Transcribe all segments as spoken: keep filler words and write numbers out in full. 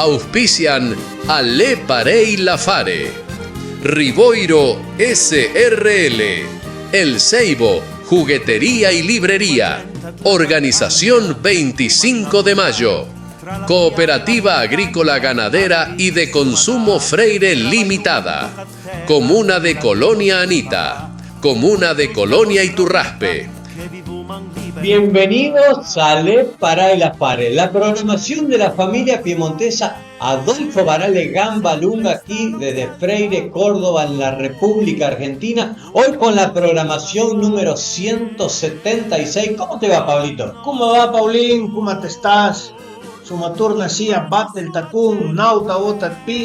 Auspician A l'é parèj l'affare. Rivoiro S R L, El Seibo, juguetería y librería. Organización veinticinco de Mayo. Cooperativa Agrícola Ganadera y de Consumo Freire Limitada. Comuna de Colonia Anita. Comuna de Colonia Iturraspe. Bienvenidos a A l'é parèj l'affare, la programación de la familia piemontesa Adolfo Barale Gamba Lunga aquí desde Freire, Córdoba, en la República Argentina, hoy con la programación número ciento setenta y seis. ¿Cómo te va, Pablito? Coma va, Paulin? Coma të stas? Suma torna sì a bate ël tacon n'àutra vòta ëd pì,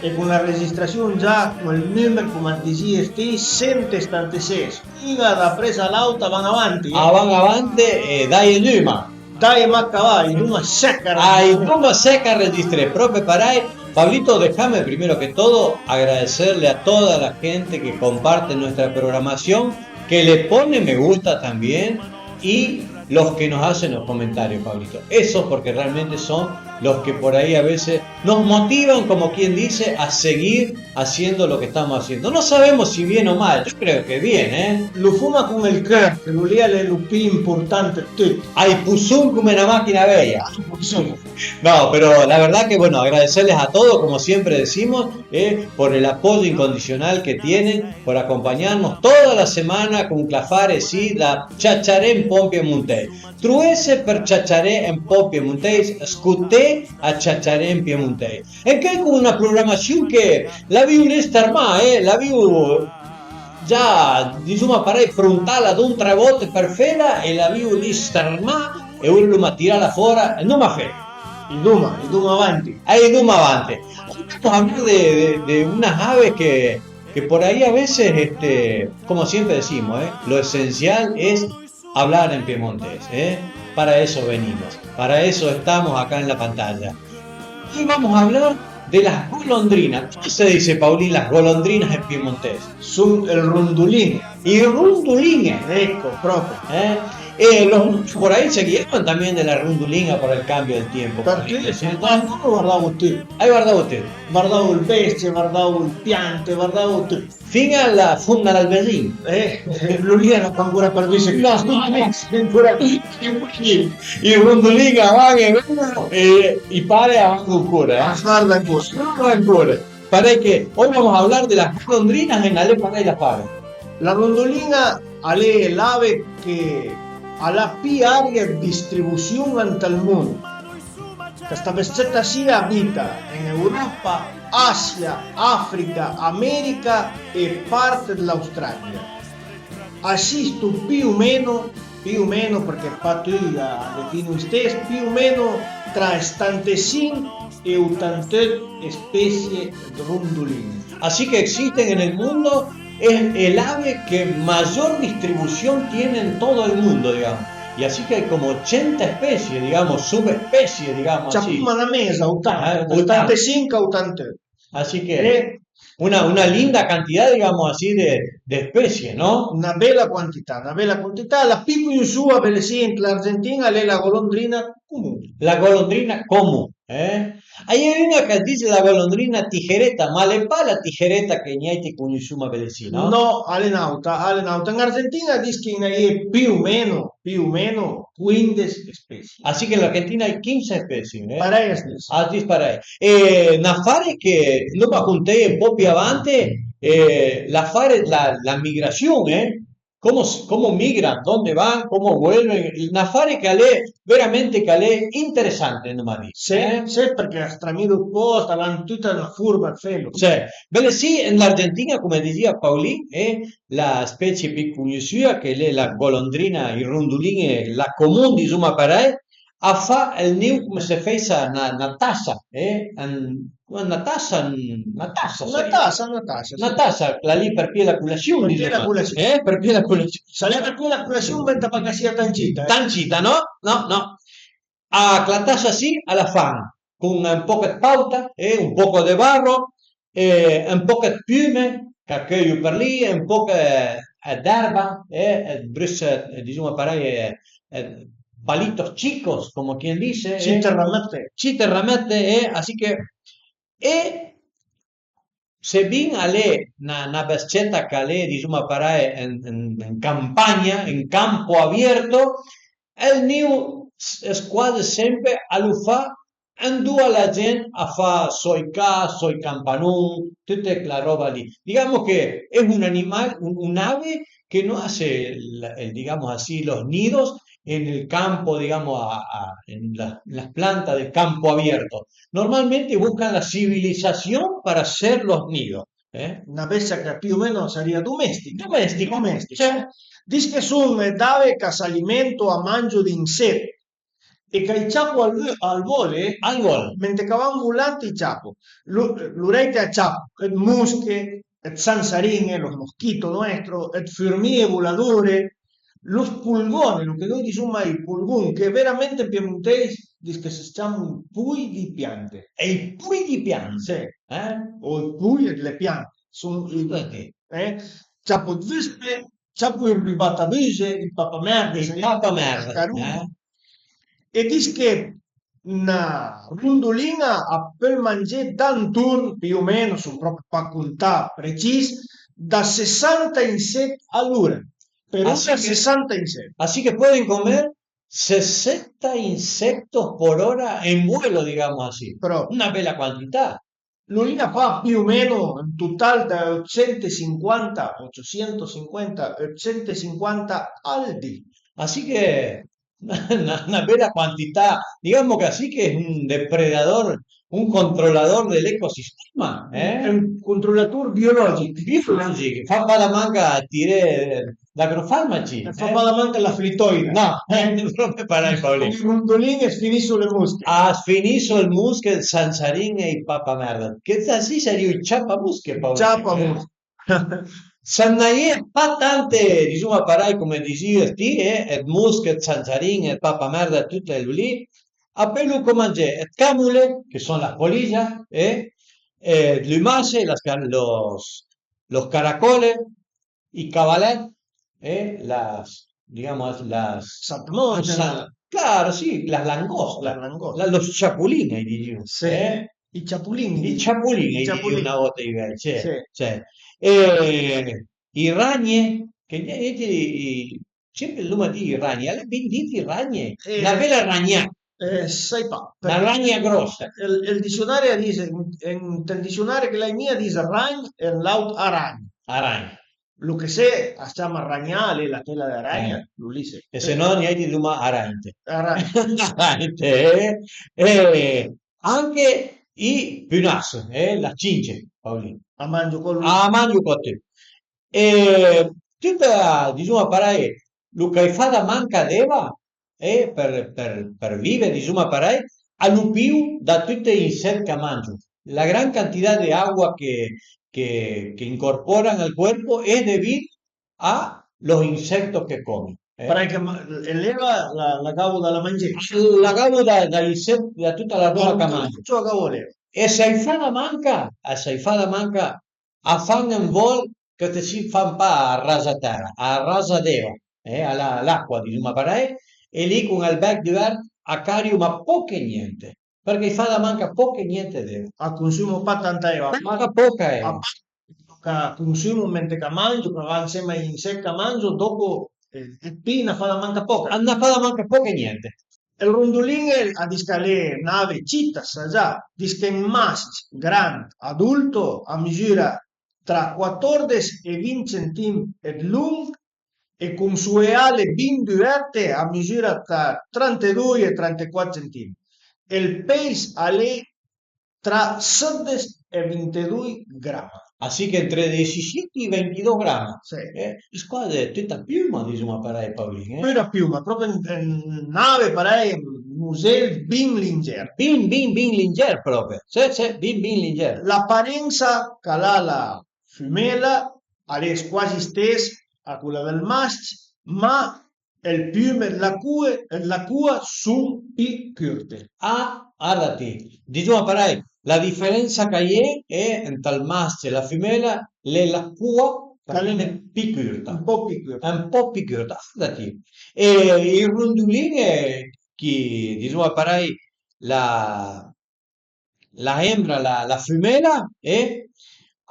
e con la registrasion già col nùmer, coma të disìes ti, cent e setantases. Una dapress a l'àuta a van avanti, eh? A van avanti e daje numa. Daje mach a va, i doma sech a... Ah, i doma sech a registré, pròpi parèj. Pablito, déjame primero que todo agradecerle a toda la gente que comparte nuestra programación, que le pone me gusta también y los que nos hacen los comentarios, Pablito. Eso porque realmente son los que por ahí a veces nos motivan, como quien dice, a seguir haciendo lo que estamos haciendo. No sabemos si bien o mal, yo creo que bien, ¿eh? Lo foma con ël cör, che lo lì a l'é lo pì important ëd tut. Ai puson come na màchina veja. No, pero la verdad que, bueno, agradecerles a todos, como siempre decimos, eh, por el apoyo incondicional que tienen, por acompañarnos toda la semana con Clafare, sì, la Ciaciaré un pò ën piemontèis. Truesse për ciaciaré un pò ën piemontèis, scoté a Ciaciaré un piemontèis. E anche con una programassion che l'avìo lì stërmà, eh, l'avìo già, disoma parèj, prontala do o tre vòte për fela e l'avìo lì stërmà e ora l'oma tirala fòra e l'oma fela. I doma, i doma avanti. E i doma avanti. Vamos a hablar de, de, de unas aves que, que por ahí a veces, este, como siempre decimos, eh, lo esencial es hablar en piemontés, ¿eh? Para eso venimos, para eso estamos acá en la pantalla. Hoy vamos a hablar de las golondrinas. ¿Cómo se dice, Paulín, las golondrinas en piemontés? Son el rondolín. I rondolin. Eco, pròpi. ¿Eh? Eh, los, por ahí se guiaban también de la rondolina por el cambio del tiempo. Perché? Entonces, guardavo tutti. Hai guardado tutti? Guardavo le bestie, guardavo le piante, guardavo tutti. Fin-a al fond dal albexin. Eh, eh, lu lì a l'é pa ancora për vëdde. No, no, no, ancora. I rondolin a van e ven-o e i pare a van ancora, eh. A s'varda ancora. Ancora. Parèj che hoy vamos a hablar de las golondrinas en A l'é parèj l'affare. La rondolin-a a l'é l'ave che a l'ha pì aria dë distribusion ant ël mond. Chësta bes-cëtta sì a abita en Europa, Asia, Africa, America e part dë l'Australia. A esisto pì o meno, pì o meno, përchè pa tut a defino istess, pì o meno tra setantasinch e otantaout spesie dë rondolin. Así que existen en el mundo, es el ave que mayor distribución tiene en todo el mundo, digamos. Y así que hay como ochenta especies, digamos, subespecies, digamos así. Ciapoma na mesa, otanta, eh, otanta. Otantasinch a otantaout. Así que una, una linda cantidad, digamos así, de, de especies, ¿no? Na bela quantità, na bela quantità. La pì cognossùa, belessì, ant l'Argentin-a a l'é la golondrina común. La golondrina común, eh? A-i é un-a ch'a dis la golondrina tijereta, ma a l'é pa la tijereta che niàutri cognossoma belessì, no? No, a l'é n'àuta, a l'é n'àuta. An Argentin-a a dis ch'a-i na-i é pì o meno, pì o meno quindes spesie. Así que en la Argentina hay quince especies, eh? Parèj a-j dis. A-j dis parèj. E n'affare che l'oma conteje un pò pì avanti, eh, l'affare dla, la migrassion, eh? Cómo, cómo migran, dónde van, cómo vuelven, n'affare ch'a l'é veramente, ch'a l'é interesante, andoma dì. Sì, eh? Sì, përchè a stramilo ëd pòst, a l'han tuta na forma ëd felo. Sì, belessì, an l'Argentin-a, come disìa Paulin, eh, la specie pì cognossùa, che l'é la golondrina, i rondolin, la común, disoma parèj, a fa ël nid come se a fess na, na tassa, eh? An, na tassa, na tassa, na tassa, na tassa, sì. Na tassa, chela lì për pié la colassion, për pié la colassion, eh? Për pié la colassion. S'a l'é për pié la colassion, venta pa ch'a sia tant cita, eh? Tant cita, no? No, no. A chela tassa sì, a la fan con un pòch ëd pàuta, eh? Un poco de barro, eh, un pòch ëd piume ch'a ceujo për lì, un pòch, eh, d'erba, eh, ëd brusse, eh, disoma parèj, eh, eh, palitos chicos, como quien dice, eh, cite ramëtte, cite ramëtte, eh, así que, e se bin al e na, na bes-ceta ch'al e, dizuma parei, en, en, en campagna, en campo abierto, ël nid a-s cuaze sempe a lu fa andoa la gent a fa soi ca, soi campanon, tüta chela roba li. Digamos che es un animal, un, un ave que no hace, el, digamos así, los nidos en el campo, digamos, a, a, en la, las plantas del campo abierto. Normalmente buscan la civilización para hacer los nidos. Eh? Na bestia che più o meno a sarìa domestica. Domestica. Domestica. Cioè, dis che son d'ave ch'a s'alimento a mangio d'inset e ch'a-j ciapo al, al vole, al vole, mentre ch'a van volant, ij ciapo. Lu, lu rèite a ciapo ëd mosche, ëd sansarin-e, los mosquitos nuestros, ëd furmije voladore, los pulgone, lu che noi disoma ij pulgon, che veramente an piemontèis dis che a së ciamo ij poj dij piante. E ij poj dij piante? Sì. Eh? O ij poj dle piante. Son, eh? Ciapo 'd vëspe, ciapo ij rubatabuse, ij papamerde, ij papamerde, eh? E dis che na rondolin-a a pöl mangé d'antorn, più o meno, son pròpi pa contà precis, da sessanta inset a l'ora. Per ora sessanta inset. Así que pueden comer sesenta insectos por hora en vuelo, digamos así. Però una bela quantità. Lu li a fa più o meno un total da ottcentocinquanta, ottcentocinquanta, ottcentocinquanta al di. Así que na, na bela quantità, digamos que así que es un depredador, un controlador del ecosistema, eh? Un controlador biològich. Biològich, fa pa da manca a tiré d'agrofarmaci. Fa pa da manca la flitoira. No, eh, proprio parei, Paolin. I rondolin a sfiniso le mosche. A sfiniso le mosche, ël sansarin e ij papamerda. Che sì, sarìo ij ciapamosche, Paolin. Ciapamosche. S'a n'a ie pa tante, dizuma parei, come dizìe ti, eh, ëd mosche, ëd sansarin, ëd papamerda, tüt lu li, a pölu co mangé ëd camole, che son las polillas, eh, eh, ëd lumasse, las ca-, los, los caracoles, ij cavalèt, eh, las, digamos, las salmone, claro, sì, las langostas, las langostas, la, los ciapolin, a-j dizìo, sì, eh? Ij ciapolin, ij ciapolin, a-j dizìo na volta ij vej, sì, sì. E ij ragne, che niente, ij, sempre l'uma dì ij ragne, al e bin dit ij ragne? Eh, na bela ragnà. Eh, sai pa, na ragna grossa. Ël, ël disionari a dis, ënt ël disionari che l'hai mi a dis ragn e l'aut aragn. Aragn. Lu che se a s'ciama ragnà, l'e la tela d'aragna, eh, lu li se. E se no, niente, duma aragnte. Aragnte. Aragnte, eh. E anche ij punass, eh, la cince, Paolin. A mangio co lu. A mangio co tüt. E tüta, dizuma parei, lu ch'a-j fa da manca d'eva, e për, për, për vive, dizuma parei, a lu pìo da tüti ij inset ch'a mangio. La gran cantità de agua che, che, che incorporan al cuerpo es debido a los insectos que comen, eh. Parei che ma-, e l'eva la, la gavo da la mangé. La gavo da, da inset, da tüta la roba ch'a mangio. Ciò gavo l'eva. E s'a-j fa da manca, a s'a-j fa da manca a fan un vol che te si fan pa a rasa tera, a rasa d'eva, eh, a la, l'acqua, dizuma parei, e li cun ël bech düvert a cario ma poch e niente, përchè a-j fa da manca poch e niente d'eva. A consumo pa tanta eva. Manca poca eva. A, a consumo mentre ch'a mangio, ch'a va ansema ai inset ch'a mangio, dopo, eh, e pi a-j na fa da manca poca. A-j na fa da manca poch e niente. Ël rondolin a dis ch'a l'é n'ave cita, sa già, dis che un masc grand adulto a mizura tra quatordes e vint centim ëd long e con soe ale bin düverte a mizura tra trantedoi e trantequat centim. E ël peis a l'é tra sëddes e vintedoi grama. Así che entre disisset e vintidoi grama. Sì. Eh, squadre tüta piuma, dizuma parei, Paolin, eh? Püra piuma, propi un, un ave parei, un musel bin linger. Bin, bin, bin linger propi. Sì, sì, bin, bin linger. L'aparensa ch'a l'ha la fümela a l'é squasi stes a cola dël masc, ma ël piume dla coe, dla coa son pi curte. Ah, arda ti, dizuma parei, la diferensa ch'a-i é, eh, ënt ël masc e la fümela, l'é la coa Ch'al e pi curta. Un po' pi curta. Un po' pi curta, figurati. E i rondulin-e, chi, disoma parei, la, la hembra, la, la fumela, e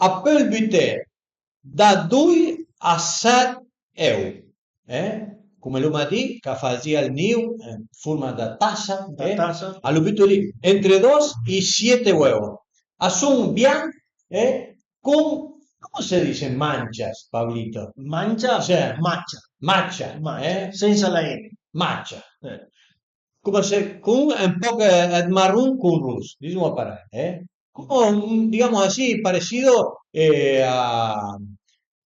a pöl buté da doi a set eu, eh? Come l'oma dì, ch'a fasìa ël nìu an forma da tassa, da eh? Tassa. A lo buto lì, entre dos i siete huevos. A son bianch, eh? Con, come se dice, manchas, Paolito? Mancha? Cioè, macia. Macia, macia, eh? Sensa la N. Macia. Eh. Come se, con un poc, eh, ëd maron con ross, disoma parei, eh? Como, mm, digamos así, parecido, eh, a,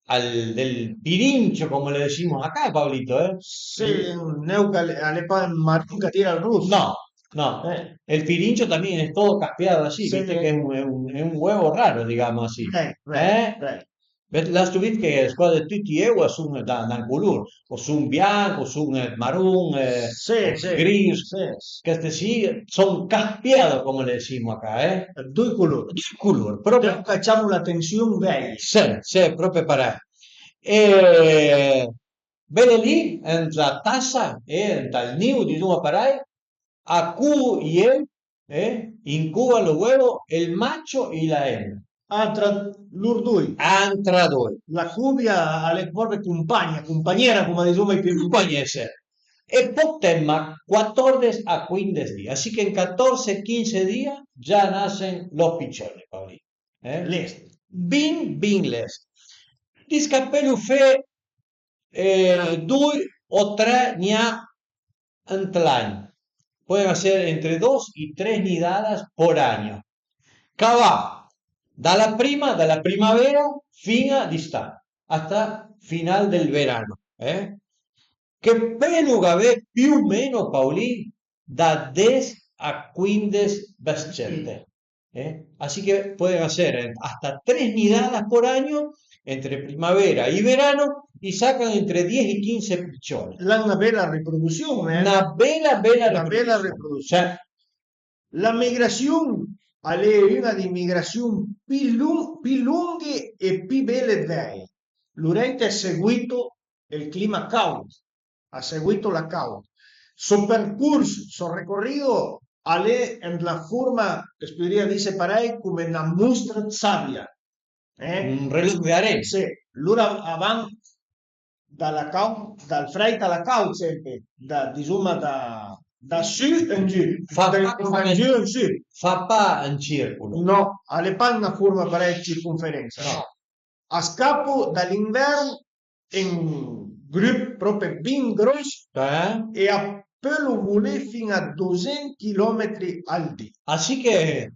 al del pirincho, como le decimos acá, Pablito, eh? Sì, neu ch'al e, al e pa ël maron ch'a tira ël ross. No, no. Eh. El pirincho también es todo capeado así, sì, viste che è un, è un, è un huevo raro, digamos así. Eh, eh, eh? L'has vist che squase tuti i eu a son da, da un color, o son bianch, o son, eh, maron, eh, sì, o sì, gris, sì. Cheste sì son capeado, come le decimos acá, eh? Doi color. Doi color, proprio. Però ch'a ciamo l'atension vei. Sì, sì, proprio parei. E bele lì, ën la tassa e ënt ël nìu, disoma parei, a covo i eu, eh? Incova lo huevo el macho y la hembra. Antra lor doi. Antra doi. La covia al e proprio compagna, compagnera, come a disoma i pi. Compagnese. E poch temp, ma quatordes a quindes dì. Así che in catorse, quinse dì già nasen los pichòi, Paolin. Eh? Lest. Bin, bin lest. Dis ch'a pölu fe, eh, doi o tre gnà ant l'agn. Pueden hacer entre dos y tres nidadas por año. Ch'a va da la prima, da la primavera fin-a d'istà, hasta final del verano, eh? Ch'a pölu gavé più o meno, Paolin, da des a quindes bescete. Eh? Así que pueden hacer hasta tres nidadas por año entre primavera y verano y sacan entre diez y quince pichones. L'han na bela riprodusion, eh? Na bela, bela, na bela riprodusion. Cioè, la migrassion al e una di migrassion pi lon-, pi longhe e pi bele d'vei. Lor ente a seguito ël clima caud, a seguito la caud. So percors, so recorrido al e ën la forma, as podrìa dise parei, come na mostra ëd sabia. Eh? Un reloj de arena. Sì, lor a van da la caud, dal frèid a la caud, sempre, da, disoma, da, da sü ën giù, fa, da, fa, da ën giù ën sü. Fa pa ën circolo. No, al e pa ën na forma parei ëd circonferensa, no. A scapo da l'invern en grup prope bin gros, eh? E a pölo volé fin a dosent chilometri al di. Así che,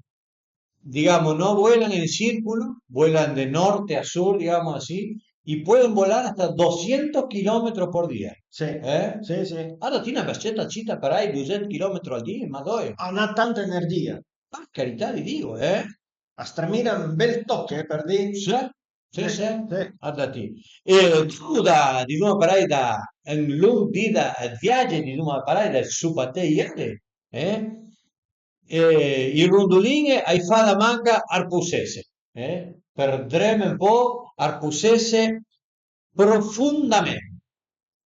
digamos, no vuelan en círculo, vuelan de norte a sur, digamos así, y pueden volar hasta doscientos kilómetros por día. Sì, eh? Sì, sì. Alora ti na besceta cita parei dosent chilometri al di, ma dove? A n'ha tanta energia. Par carità di Dio, eh? A stramina un bel toch, eh, per di. Sì, sì, sì, sì. Guarda ti. E tu da, disoma parei, da un lung dì da, ëd viagi, disoma parei, da supaté iere, eh? E i rondolin-e a-j fa da manca a rposesse, eh? Për dreme un po', a rposesse profondament,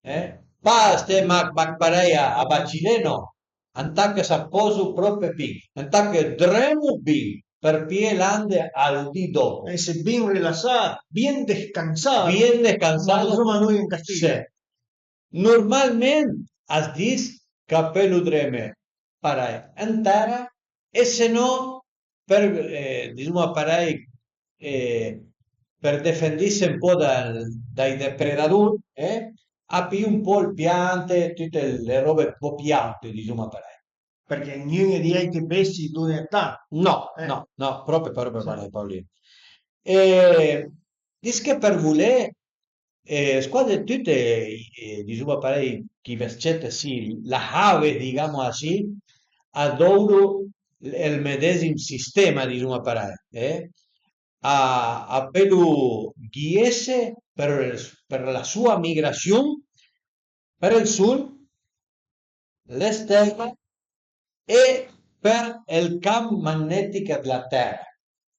eh? Pa sté mach, mach parei a, a bacilé, no. Ëntà ch'a s'arposo prope bin, ëntà ch'a dremo bin, për pijé l'ande al di dopo. Esse bin rilasà, bien descansà. Bien descansà. Insoma, noi in Castiglia. Sì. Normalment as dis ch'a pölo dreme parei ën tera, e se no për, eh, disoma parei, eh, për defendise un po' da, dai depredador, eh, a pìo un po' ël piante, tute le robe un po' pi aute, disoma parei. Përchè gnun-e di àite bestie i dona tant. No, eh, no, no, prope, prope, sì, parei, Paolin. E dis che për volé, eh, squase tute, eh, disoma parei, chi bescete sì, las aves, digamos así, a dovro ël medesim sistema, disoma parei, eh? A, a pölo ghiesse për, për la soa migrassion, për ël sol, le stele e për ël camp magnetich dla Tera.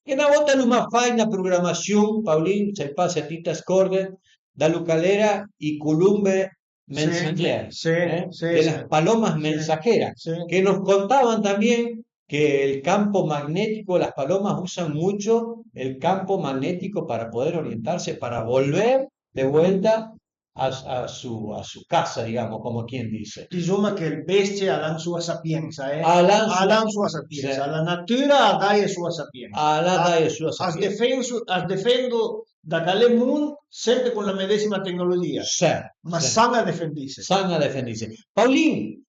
Che na vòta l'uma fàit na programassion, Paulin, sai pa se ti të scòrde, da lo che a l'era i colombe mensagere, sì, eh? Sì, de las palomas mensajeras, sì, que nos contaban también que el campo magnético, las palomas usan mucho el campo magnético para poder orientarse, para volver de vuelta a, a su, a su casa, digamos, como quien dice. Disoma che le bestie a l'han sua sapiensa, eh? A l'han sua sapiensa, sì. La natura a daje sua sapiensa. A l'ha daje sua sapiensa. A s'defendo, a s'defendo da chel mond sempre con la medesima tecnologia, sì, ma sì, san a defendise. San a defendise. Paulin,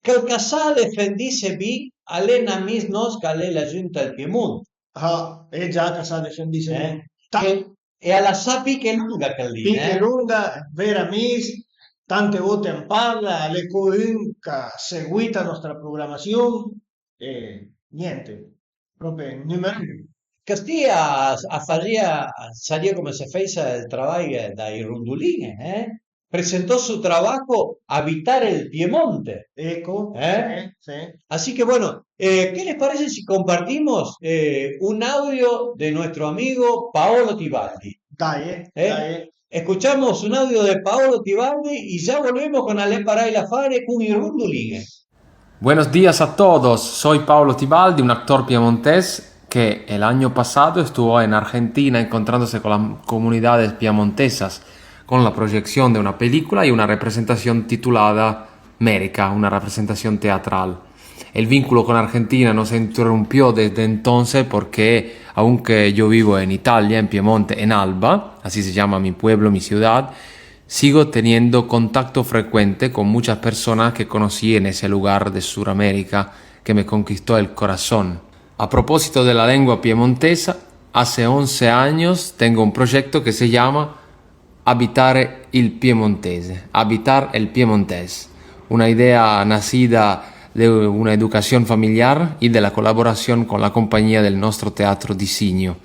chel ch'a sa defendise bin a l'é n'amis nòst ch'a l'é laggiù ant ël Piemont. Ah, e già ch'a sa defendise bin. Eh? E, e a la sa pì che longa chel lì, pì che longa, vèr amis, tante vòte an parla, a l'é co un ch'a seguita la nòstra programassion, e niente, pròpi numer un. Chëstì a, a fasìa, a sarìa come se a fèissa ël travaj dai rondolin, eh? Presentó su trabajo Habitar el Piemonte. Eco, eh? Sì, sì. Así que bueno, eh, ¿qué les parece si compartimos, eh, un audio de nuestro amigo Paolo Tibaldi? Dai, eh, dai. Escuchamos un audio de Paolo Tibaldi y ya volvemos con Ale Parai la Fare con i rondolin. Buenos días a todos, soy Paolo Tibaldi, un actor piemontés que el año pasado estuvo en Argentina encontrándose con las comunidades piemontesas, con la proyección de una película y una representación titulada Mérica, una representación teatral. El vínculo con Argentina no se interrumpió desde entonces porque, aunque yo vivo en Italia, en Piemonte, en Alba, así se llama mi pueblo, mi ciudad, sigo teniendo contacto frecuente con muchas personas que conocí en ese lugar de Suramérica que me conquistó el corazón. A propósito de la lengua piemontesa, hace once años tengo un proyecto que se llama Abitare il Piemontese, Habitar el Piemontés, una idea nacida de una educación familiar y de la colaboración con la compañía del Nostro Teatro di Signo,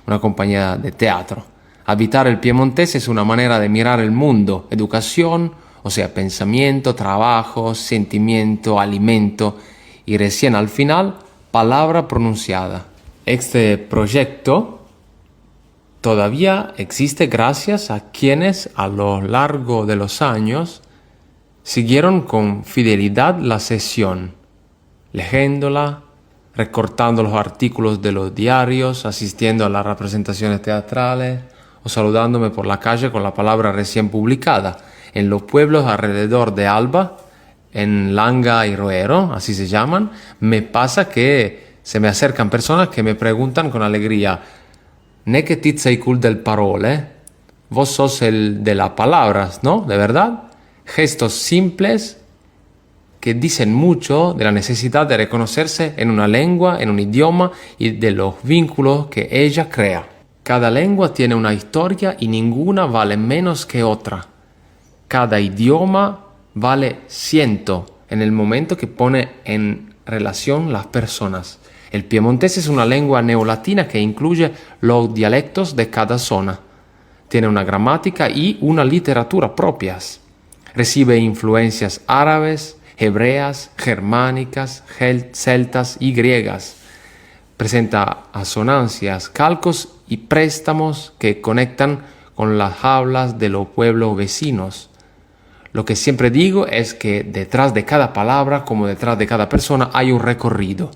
una compañía de teatro. Habitar el Piemontés es una manera de mirar el mundo, educación, o sea, pensamiento, trabajo, sentimiento, alimento, y recién al final, palabra pronunciada. Este proyecto todavía existe gracias a quienes a lo largo de los años siguieron con fidelidad la sesión, leyéndola, recortando los artículos de los diarios, asistiendo a las representaciones teatrales o saludándome por la calle con la palabra recién publicada. En los pueblos alrededor de Alba, en Langa y Roero, así se llaman, me pasa que se me acercan personas que me preguntan con alegría: "N'é che ti it sei col del parole, vos sos el de las palabras, ¿no? ¿De verdad?". Gestos simples que dicen mucho de la necesidad de reconocerse en una lengua, en un idioma y de los vínculos que ella crea. Cada lengua tiene una historia y ninguna vale menos que otra. Cada idioma vale ciento en el momento que pone en relación las personas. El piemontés es una lengua neolatina que incluye los dialectos de cada zona. Tiene una gramática y una literatura propias. Recibe influencias árabes, hebreas, germánicas, gel-, celtas y griegas. Presenta asonancias, calcos y préstamos que conectan con las hablas de los pueblos vecinos. Lo que siempre digo es que detrás de cada palabra, como detrás de cada persona, hay un recorrido.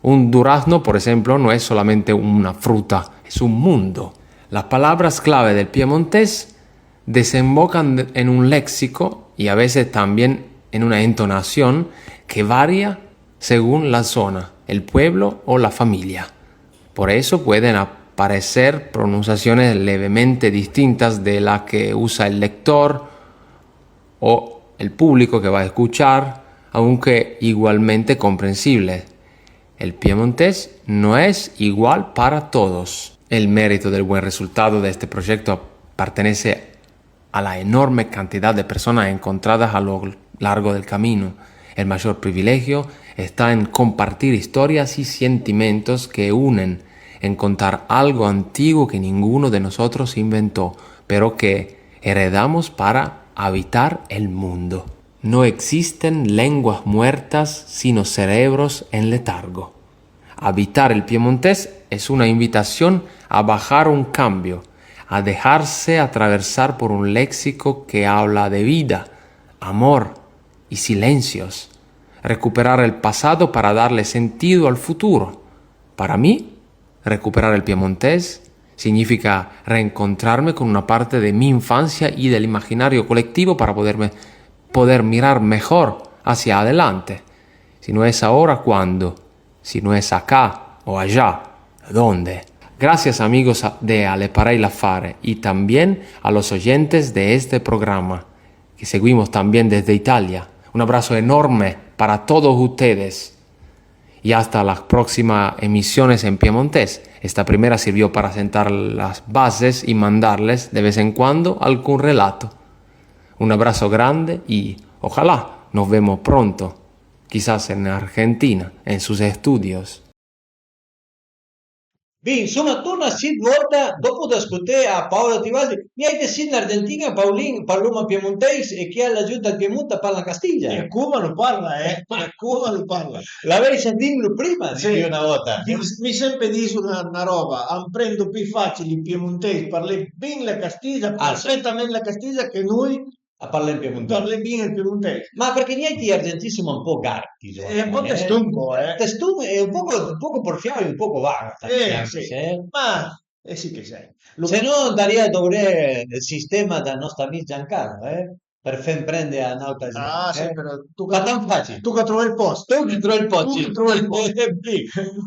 Un durazno, por ejemplo, no es solamente una fruta, es un mundo. Las palabras clave del piemontés desembocan en un léxico y a veces también en una entonación que varía según la zona, el pueblo o la familia. Por eso pueden aparecer pronunciaciones levemente distintas de la que usa el lector o el público que va a escuchar, aunque igualmente comprensible. El piemontés no es igual para todos. El mérito del buen resultado de este proyecto pertenece a la enorme cantidad de personas encontradas a lo largo del camino. El mayor privilegio está en compartir historias y sentimientos que unen, en contar algo antiguo que ninguno de nosotros inventó, pero que heredamos para habitar el mundo. No existen lenguas muertas, sino cerebros en letargo. Habitar el piemontés es una invitación a bajar un cambio, a dejarse atravesar por un léxico que habla de vida, amor y silencios. Recuperar el pasado para darle sentido al futuro. Para mí, recuperar el piemontés significa reencontrarme con una parte de mi infancia y del imaginario colectivo para poderme, poder mirar mejor hacia adelante. Si no es ahora, ¿cuándo? Si no es acá o allá, ¿dónde? Gracias, amigos de Ale Parèj Lafare y también a los oyentes de este programa que seguimos también desde Italia. Un abrazo enorme para todos ustedes y hasta las próximas emisiones en piemontés. Esta primera sirvió para sentar las bases y mandarles de vez en cuando algún relato. Un abrazo grande y ojalá nos vemos pronto, quizás en Argentina, en sus estudios. Bin, soma torna sit vòlta dopu d'ascolté a Paolo Tibaldi. Niente, sì, an Argentin-a, Paulin, parloma piemontèis e chi a la giunta dël Piemont a parla an castiglia. E coma a lo parla, eh? E coma a lo parla. L'avèi sentìmlo prima, sì, dì-lo na vòlta. Mi, mi sempe diso na, na ròba, amprendo pì facil ij piemontèis, parlé bin la castiglia, ah, sì, perfetament la castiglia che noi a parlé an piemontèis. Parlé bin ël piemontèis. Ma përchè niente, ij argentin soma un pò gart, dizoma. E un pò, eh, teston, un pò, eh. Teston e un poco, un poco porfià e un poco vart. Eh, sì. Ma, eh, sì che sei. Se no andarìa a dovré ël sistema dël nòst amis Giancarlo, eh? Për fem prende a n'àutra gent. Ah, sì, però toca, ma tant facil. Toca trové ël pòst. Toca trové ël pòst, sì. Toca trové ël pòst.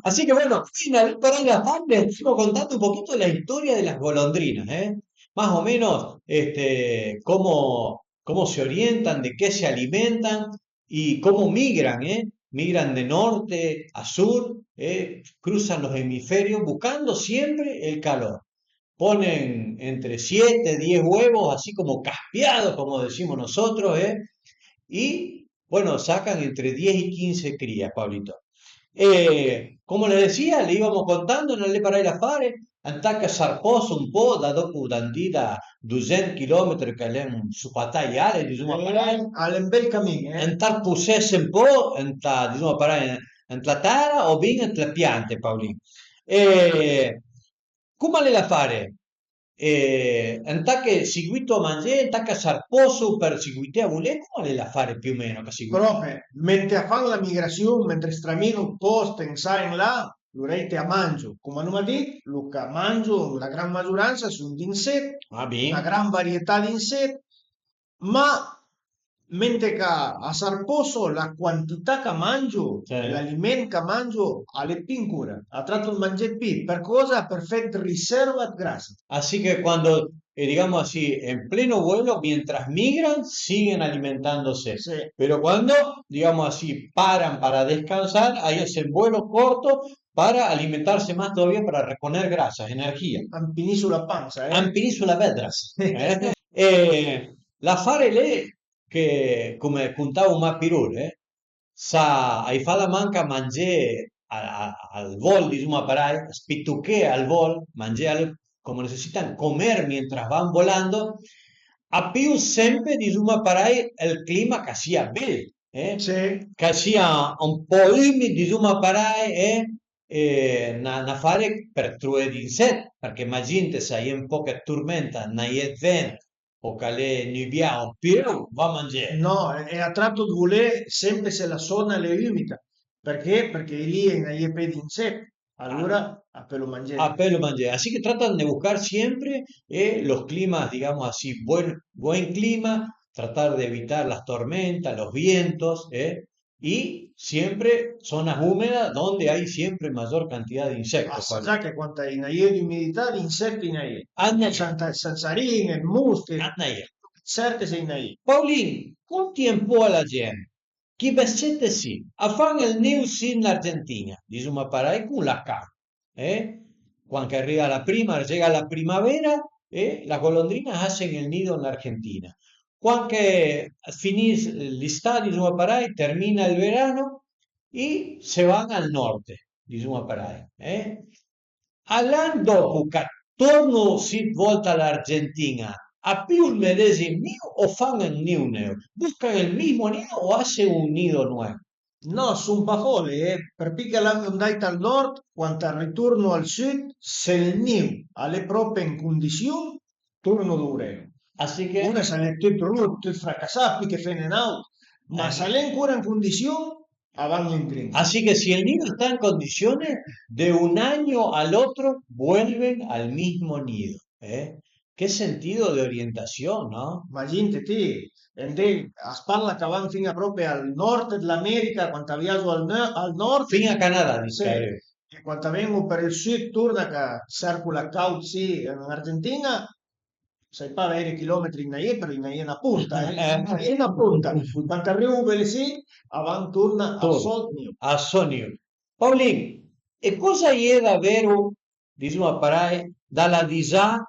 Así que bueno, fin a lì però la parte, stiamo contando un poquito la historia de las golondrinas, eh? Más o menos, este, cómo, cómo se orientan, de qué se alimentan y cómo migran, ¿eh? Migran de norte a sur, ¿eh? Cruzan los hemisferios buscando siempre el calor. Ponen entre siete, diez huevos, así como caspeados, como decimos nosotros, ¿eh? Y bueno, sacan entre diez y quince crías, Pablito. Eh, como les decía, le íbamos contando, an Al e parèj lafare, an taca a Sarposo un pò, da dopo d'andì da dosent chilometri ch'a l'é un sopatà a j'ale, dizoma parèj. Al e un bel camin, eh. An taca a pusesse un pò, an la, dizoma parèj, an la tera o bin an le piante, Paulin. E Coma a l'é lafare? E an taca seguito a mangé, an taca a Sarposo për seguité a volé, coma a l'é lafare più o meno ch'a seguito? Pròpe, mentre a fan la migrassion, mentre a stramin-o ëd pòst an sa e an là, lor a-i a mangio, coma l'oma dit, lor ch'a mangio, la gran magiuransa a son d'inset, na gran varietà d'inset, ma mentre ch'a Sarposo la quantità ch'a mangio, l'aliment ch'a mangio a l'é pì ancora, a trato ëd mangé ëd pì, për còsa? Për fé ëd riserva ëd grasa. Así que cuando, eh, digamos así, en pleno vuelo, mientras migran, siguen alimentándose. Sì. Pero cuando, digamos así, paran para descansar, ahí hacen vuelos cortos para alimentarse más todavía, para reponer grasas, energía. A 'mpinisso la pansa, eh? A 'mpinisso la vedras, eh? E l'afare l'é che, come contavo ma pi lor, eh, s'a-j fa da manca mangé a, a, al vol, dizoma parèj, spitoché al vol, mangé al, como necesitan comer mientras van volando, a pìo sempe, dizoma parèj, ël clima ch'a sia bel, eh? Sì. Ch'a sia un pò umid, dizoma parèj, eh? E na, n'afare për trové d'inset, përchè imaginte s'a-i é un pòch ëd tormenta, n'a-i é ëd vent, o ch'a l'é nubià o pieuv, va mangé. No, e, e a trato ëd volé sempe se la sòna a l'é umida. Përchè? Përchè lì a-i é pì d'inset, alora a peulo mangé. A peulo mangé. Así que tratan de buscar siempre, eh, los climas, digamos así, buen, buen clima, tratar de evitar las tormentas, los vientos, eh, y siempre zonas húmedas donde hay siempre mayor cantidad de insectos. Basta, già che quand a-i n'a-i é d'umidità, d'inset a-i n'a-i é. A-i n'a-i é. San-, sansarin-e, mosche, a-i n'a-i é. Certe se a-i n'a-i é. Paulin, conti un pò a la gent, chi bes-cete sì, a fan ël nid sì an Argentin-a, dizoma parèj, con la can. Eh? Quand ch'a riva la prima, a-i é la primavera e la golondrina a hacen el nido en Argentina. Quand ch'a finiss l'istà, dizoma parèj, termina el verano, i se van al norte, dizoma parèj, eh? A l'an dòpo ch'a torno sì d'vòlta a l'Argentin-a, a pìo ël medesim nido o fan un nido neuv? Buscan el mismo nido o hacen un nido nuevo? No, sun pa fòl, eh, për pi ch'a l'han andàit al nord, quand a riturno al sud, se ël nìu a l'é pròpe an cundisiun, turno dourelo. Así que... Ora s'a l'é tut rut, tut fracasà, pi che fene n'àut, ma eh, s'a l'é ancora an cundisiun, a van ëndrinta. Así que si el nido está en condiciones, de un año al otro vuelven al mismo nido, eh? Qué sentido de orientación, no? Imagínate ti, andé, as parla ch'a van fin-a pròpe al nord d'l'America, quand a viazo al, al nord. Fin-a Canadà, sì. E quand a ven-o për ël sud, turna ch'a serco la càut sì an Argentin-a, sai pa vaire chilometri a-i n'a-i é, però a-i n'a-i é na ponta, eh. A-i n'a-i é na ponta. Quand a rivo belessì, a van turna al sò nìu. Al sò nìu. Paulin, e cosa a-i é davero, disoma parei, da la disà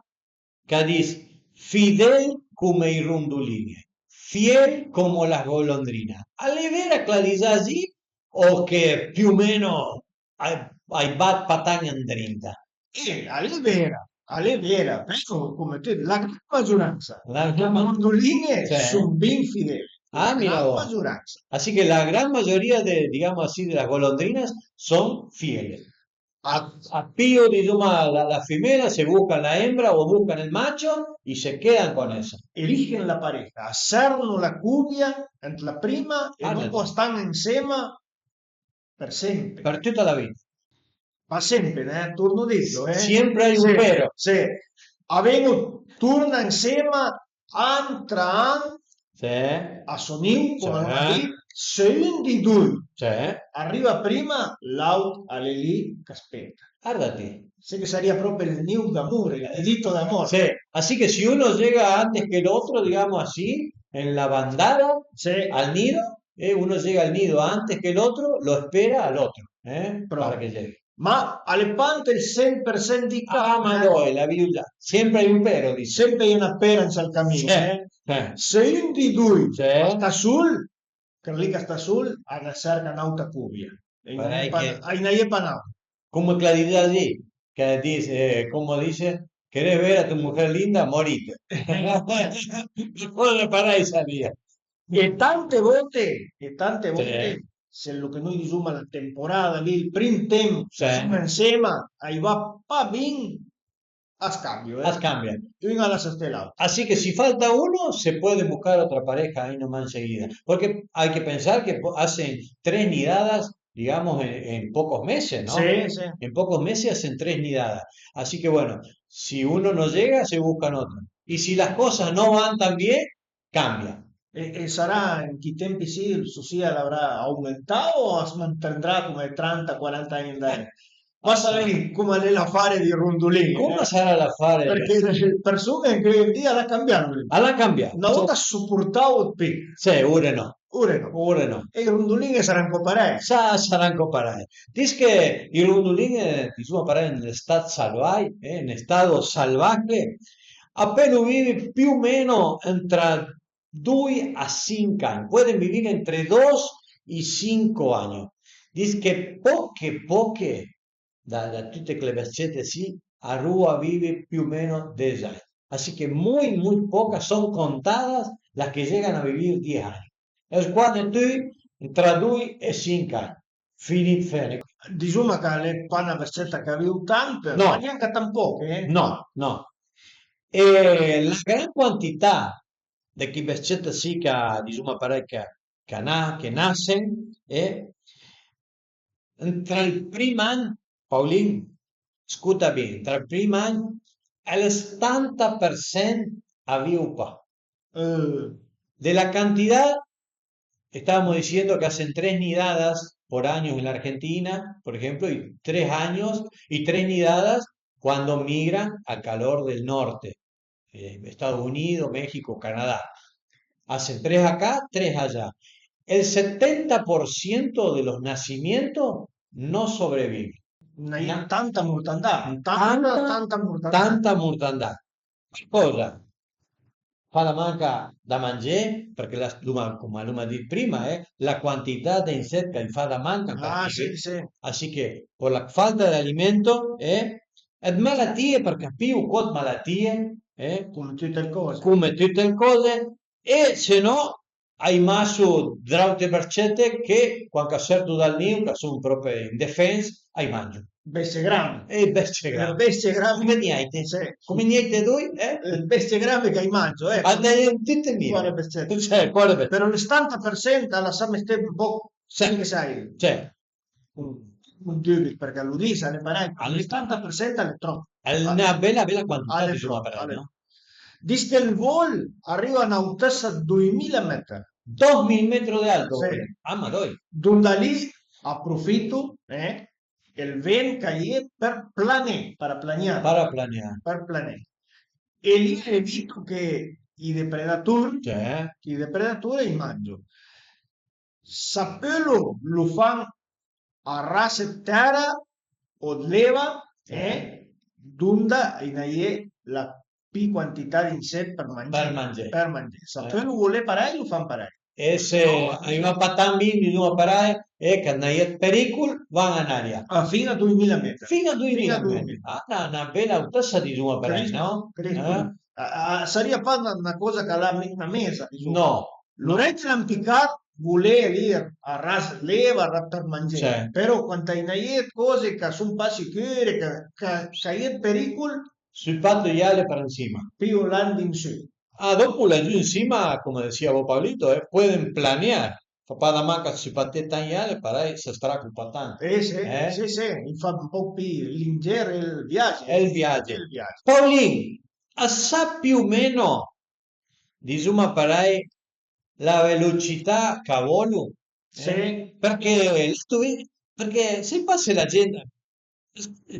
ch'a dis fidel come i rondolin, fiel como las golondrinas? A l'é vera ch'a la disà asì o che più o meno a, a-i bat pa tant ëndrinta? Eh, a l'é vera, a l'é vera, però come ti, la gran magiuransa, la gran... le mandolin-e, sì, son bin fidele. Ah, mira, la gran magiuransa. Así que la gran mayoría de, digamos así, de las golondrinas son fieles. A, a pio, disoma, la, la fimela, se buscan la hembra o buscan el macho y se quedan con esa. Eligen la pareja, a serno la cubia ant la prima e dopo a stan ansema për sempe. Për tuta la vita. Pa sempe, eh, torno dilo, eh. Siempre hay un pero. Sì. A ven-o, turna ansema an tra an, sì, a sò nìu, come l'oma dit, se un dij doi a riva prima, l'àut a l'é lì ch'a speta. Varda ti. Sì, che sarìa pròpe ël nìu d'amore, ël nidito d'amor. Sì, así que si uno llega antes que el otro, digamos así, en la bandada, sì, al nido, eh, uno llega al nido antes que el otro, lo espera al otro, eh, para que llegue. Ma a l'é pa ant ël sent për sent dij cas. Ah, ma no, eh, l'avìo già. Sempre hai un pero, dice. Sempe a-i é na pera ant ël camin, eh. Se un dij doi a sta sol, chel lì ch'a sta sol a na serca n'àuta cubia. A-i n'a-i é pa, a-i n'a-i é pa n'àuta. Come ch'a la dis lì, ch'a dis, eh, como dice, ¿querés ver a tu mujer linda? Morite. Parei sarìa. E tante volte, e tante volte, se lo che noi disoma la temporada lì, ël prim temp, sì, che soma ansema, a-i va pa bin, a s'cambio, eh. A s'cambia. Un a lassa sté l'àutr. Así que si falta uno, se puede buscar otra pareja ahí nomás enseguida. Porque hay que pensar que po-, hacen tres nidadas, digamos, en, en pocos meses, ¿no? Sí, sí. En pocos meses hacen tres nidadas. Así que bueno, si uno no llega, se buscan otro. Y si las cosas no van tan bien, cambia. E, e sarà, an chi tempi sì, ël sussì a l'avrà aumentà o as mantendrà come tranta, quaranta ani andarera? Ma savìu com a l'é l'afare dij rondolin, eh? Come sarà l'afare? Përchè le persun-e anche ojedì a l'ha cambià. A l'ha cambià. Na volta as suportavo ëd pì. Sì, ora no. Ora no. Ora no. E ij rondolin a sarà anche parei. Sa, sarà anche parei. Dis che ij rondolin, eh, disoma parei, an stato salvaje, eh, an stato salvaje, a peulo vivi più o meno tra doi a cinc ani, pueden vivir entre dos y cinco años. Dis che poche, poche da, da tute chele bes-ciete sì, a rua a vivi più o meno des ani. Así que muy, muy pocas, son contadas las que llegan a vivir diez años. E cuande tüi tra doi e cinc ani, finit fene. Disoma ch'a l'é pa na bes-cieta ch'a vìv tant, però gnanca tant pòch, eh? No, no. E la gran quantità dë chi bes-ciete sì ch'a, disoma parei, ch'a, ch'a na-, che nassen, e tra ël prim an, Paulin, scuta bin, tra ël prim an ël stanta për sent a vìv pa. Eh. De la cantidad, estábamos diciendo que hacen tres nidadas por año en la Argentina, por ejemplo, y tres años y tres nidadas cuando migran al calor del norte, eh, Estados Unidos, México, Canadá. Hacen tres acá, tres allá. El setenta por ciento de los nacimientos no sobreviven. Tanta mortandà, tanta, tanta mortandà. Tanta mortandà. Cosa? Fa da manca da mangé, përchè la, l'oma, coma l'oma dit prima, eh, la quantità d'inset ch'a-j fa da manca. Ah, sì, sì. Así que por la falta de alimento, eh, ëd malatìe, përchè a pìo co ëd malatìe, eh, come tute le cose. Come tute le cose, e se no a-j masso d'aute bercete che quand ch'a sërto dal nid, ch'a son pròpi indefens, a-j mangio. Bestie grande. E bestie grande. Bestie grande. Come niente. Sì. Come niente doi, eh? Eh, bestie grande ch'a-j mangio, eh. A-i n'a-i tute mila. Cuare bercete. Cioè, cuare bercete. Però l'ottanta per cento a l'ha same sté un po', sì, anche se a-i, cioè, un, un dubit, perché a lo dis, a l'é parèj, ma l'ottanta per cento a l'é tròp. A l'é na bela, bela quantità, disoma, parèj, no? Dis che ël vol a riva a n'autëssa dë doimila meter. Dosmila metri de alto? Sì. Ah, ma dai. Donda lì aprofito, eh, ël vent ch'a-i é për plané, paraplaniare. Paraplaniare. Për plané. E lì evito che i depredatori, cioè, che i depredatori a-j mangio. S'a peulo lo fan a ras dë tèra o dë l'eva, eh, donda a-i n'a-i é la pì quantità d'inset për mangé. Për mangé. Për mangé. S'a peulo volé parèj, lo fan parèj. E se a-i va pa tant bin, disoma parèj, e ch'a-i na-i é dë pericol, van an aria. Ah, fin a doimila meter. Fin a doimila meter. Ah, na, na bela autëssa, disoma parèj, no? Crèscolo. A, a, a sarìa pa na, na coza ch'a l'ha na mesa, disoma. No. Lo rèit a l'ha ëmpicà volé lì a ras l'eva, a ras për mangé. Sì. Però quand a-i na-i é dë coze ch'a son pa sicure, ch'a, ch'a, ch'a-i é dë pericol, s'i pòrto j'ale për ansima. Pìo l'andin sù. Ah, dopo lagiù ansima, come disìa Paolito, eh, pueden planear. Fa pa da mal ch'a s'i pòrte tant j'ale, parèj s'i straco pa tant. Eh, sì, eh? Sì, sì, i fa un pòch pì lingere ël viage. Ël viage. Ël viage. Paolin, as sa più o meno, disoma parèj, la velocità ch'a volo? Sì. Eh? Perché l'hai visto, perché sai pa se la gent,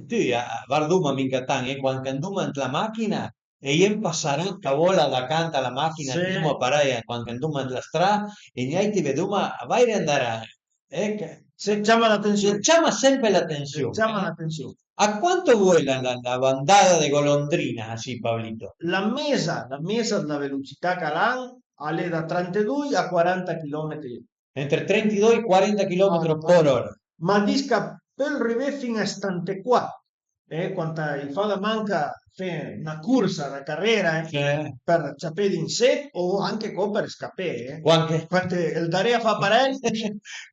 ti, a, vardoma minga tant, eh, quand ch'andoma ant la machina e i é un pasarot ch'a vola dacant a la machina, sì, disoma parèj, quand ch'andoma ant la stra, e niente, vedoma, a vaire andarà, eh, che, se ciama l'atensione. Ciama sempre l'atensione. Ciama l'atensione. A quanto vuela la, la bandada de golondrina, sì, Paolito? La mesa, la mesa dë la velocità ch'a l'han a l'é da trantedoi a quaranta chilometri. Entre trentedoi e quaranta chilometri për ora. Ma dis ch'a peul rivé fin a setantaquatt, eh, quand a-j fa da manca fé na corsa, na carera, eh, sì, për ciapé d'inset o anche co për scapé, eh. Quand ël daré a fa parèj,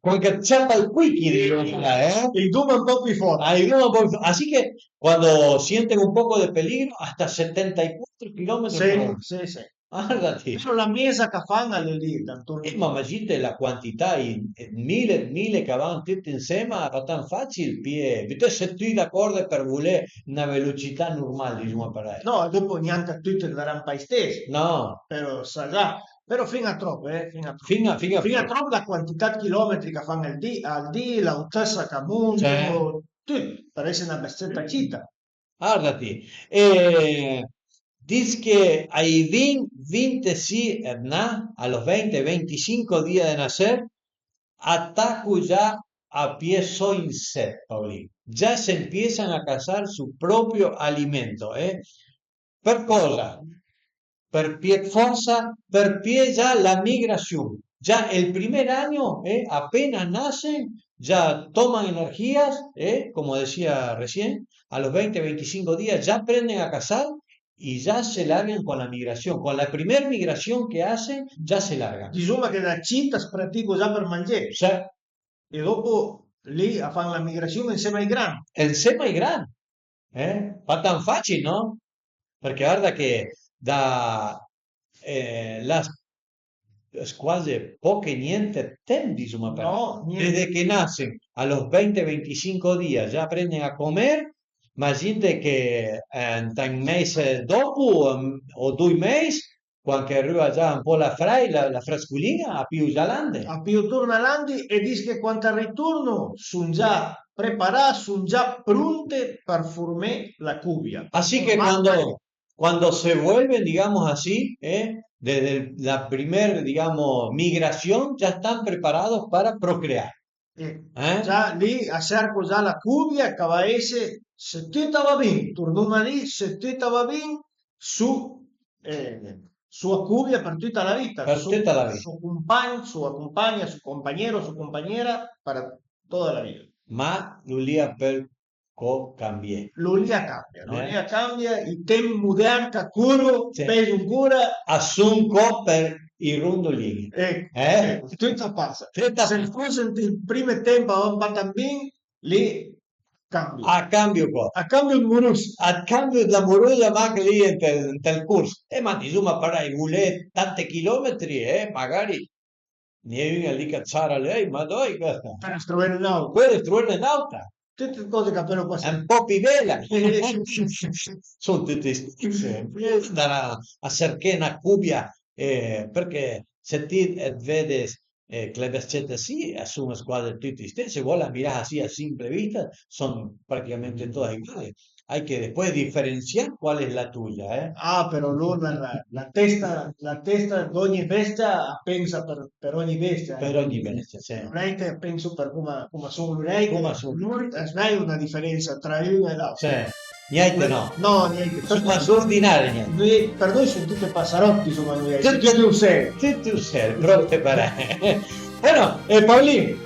quand ch'a ciapa ël quick, eh? I doma un pòch pì fòrt. Ah, i doma un pòch pì fòrt. Así que cuando sienten un poco de peligro, hasta setenta y cuatro kilómetros por hora. Sì, sì, sì. Guarda ti. Però la mesa ch'a fan a l'é lì, d'antorn. Eh, ma imagínate la quantità, i, eh, mile, mile ch'a van tuti ansema, a fa tant facil, pìe, bütese tut d'acòrd për volé na velocità normal, disoma parèj. No, dopo gnanca tuti andaran pa istess. No. Però sa già, però fin a tròp, eh, fin a tròp. Fin a, fin a, fin a tròp la quantità dë chilometri ch'a fan al di, al di, l'autëssa ch'a monto, sì, tut, për esse na bessëtta cita. Guarda ti, e dis che ai vin-, vintesì, eh, na, a los venti, venticinco dia de nacer, a taco già a pijé sò inset, Paolin. Già se empiesan a casar su proprio alimento, eh? Për cosa? Për pijé forsa, për pijé già la migrasion. Già el primer año, eh, apenas nacen, già toman energías, eh, como decía recién, a los veinte, veinticinco días ya aprenden a cazar y ya se largan con la migración. Con la primer migración que hacen, ya se largan. Disoma che da cit a s'pratico già për mangé. Sì. E dopo lì a fan la migrasion ënsema ai grand. Ënsema ai grand. Eh? Pa tant facil, no? Përchè guarda che da, eh, l'as quase poch e niente temp, disoma, për... No, niente. Desde que nacen a los veinte, veinticinco días ya aprenden a comer, imagínate que, eh, ant un mes dopo, o, o doi mes, quand ch'a riva già un po' la frei-, la, la frescolin-a, a pìo già l'ande. A pìo torna l'ande e dis che quand a ritorno son già preparà, son già pronte për formé la cobia. Así que cuando, cuando se vuelven, digamos así, eh, desde el, la primer, digamos, migración, ya están preparados para procrear. Eh? Già lì a serco già la cobia ch'a va esse, se tut a va bin, tornoma lì, se tut a va bin, so, eh, so a cobia për tuta la vita. Për tuta la vita. So compagn, so compagna, so compagnero, so compagnera për tota la vita. Ma lon lì a peul co cambié. Lon lì a cambia, lon lì a cambia, ij temp modern ch'a coro, sì, pezo ancora. A son co për i rondolin. Ecco, eh? Ecco, tüt a pasa. Tüt a... Se fose ant ël prime temp a va pa tan bin, lì cambia. A cambia co? A cambia ël murus. A cambia la murusa, ma anche lì ant ël, ant ël curs. Eh, ma disoma parei, volé tante chilometri, eh, magari n'ie un-a lì ch'a ciara l'euj, ma doi questa? Però struvene n'àuta. Quela struvene n'àuta. Tüte cose ch'a pöle pasé. Un po' pi bela. Son tüte istesse. Andare a, a cerché na cubia, eh, perché se ti et vede, eh, ch'le bescete sì, a son squase tüte istesse, vòle amirà sì a simple vista, son praticamente tote uguale. Hai che pöi diferensià qual è la tuja, eh? Ah, però lor la, la, la testa, la testa d'ogni bestia a pensa për, për ogni bestia, eh. Për ogni bestia, sì. Non è che penso për coma, coma son lur, coma son lur, a s'vede na diferensa tra un e l'àutr. Sì. Niente no. No, niente. Son ordinari, niente. Noi, për noi son tüte pasaròt, disoma noi. Tüte ussel. Tüte ussel, pròpi parei. Bueno, e Paolin,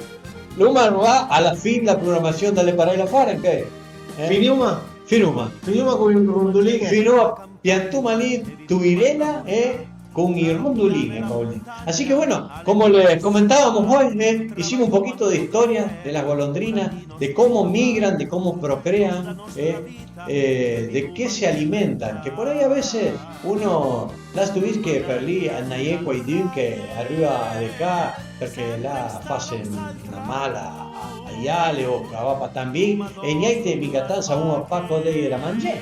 l'oma arivà a la fin dla programassion da L'é parèj l'afare, anche? Eh? Finoma? Finoma. Finoma con i rondolin. Finoma, piantoma lì, toirela e con i rondolin, Paolin. Así que bueno, como les comentábamos hoy, eh, hicimos un poquito de historia de las golondrinas, de cómo migran, de cómo procrean, eh, eh, de qué se alimentan, que por ahí a veces uno, l'has vist che për lì a n'a-i é quaidun che a riva a becà përchè l'ha fase na mala a, a, a j'ale o ch'a va pa tan bin, e niente, mica tant, savoma pa còs deje da mangé.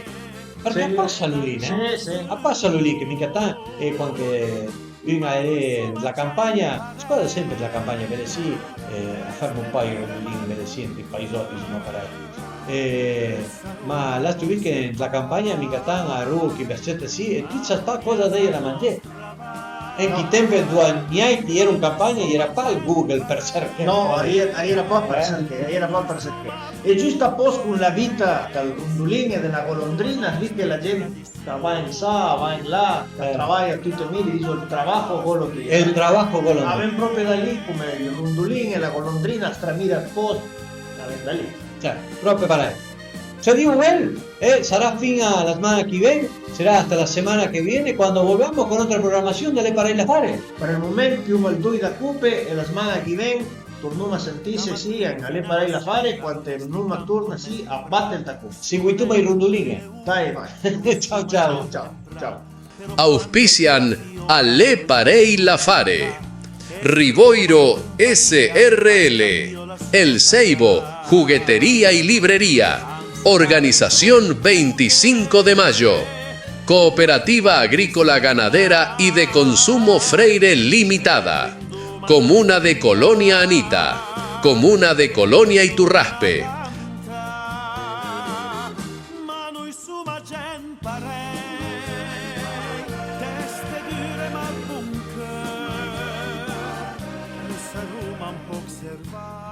Përchè a pasa lì, né? Sì, sì. A pasa lì che mica tant, e quand che un a l'é ant la campagna, squase sempe ant la campagna, bele sì, eh, a fermo pa i rondolin, bele sì, ant i paisòt, disoma parei. Eh, ma l'has vist che ant la campagna mica tant a rova chi bescete sì, e ti sas pa còsa deje da mangé. E an chi temp andoa niàit i ero an campagna, i era pa ël Google për cerché. No, a i era, a i era pa për cerché, a i era pa për cerché. E giust a post con la vita dël rondolin e dla golondrina, vist che la gent ch'a va an sà, a va an là, ch'a travaja tüte mile, diso: "El trabajo golotrina". El trabajo golotrina. A ven pròpi da lì, come ël rondolin e la golondrina, a stramira ël post, a ven da lì. Cioè, pròpi parei. Ciò, Dio vuol, e sarà fin a la setmana che vien, serà hasta la semana che viene cuando volvamos con otra programación de L'é parèj l'afare. Për ël moment, piuma ël doi da cope e la setmana che vien tornoma a sentise, sì, a l'é parèj l'afare, quand tornoma a torna, sì, a bate ël tacon. Seguitoma i rondolin. Dai, vai. Ciao, ciao. Ciao, ciao. Auspician a L'é parèj l'afare. Rivoiro S R L, El Ceibo, juguetería y librería. Organización veinticinco de Mayo. Cooperativa Agrícola Ganadera y de Consumo Freire Limitada. Comuna de Colonia Anita. Comuna de Colonia Iturraspe. Ma noi soma gent parèj, teste dure ma ëd bon cheur, nus saroma un pòch servà.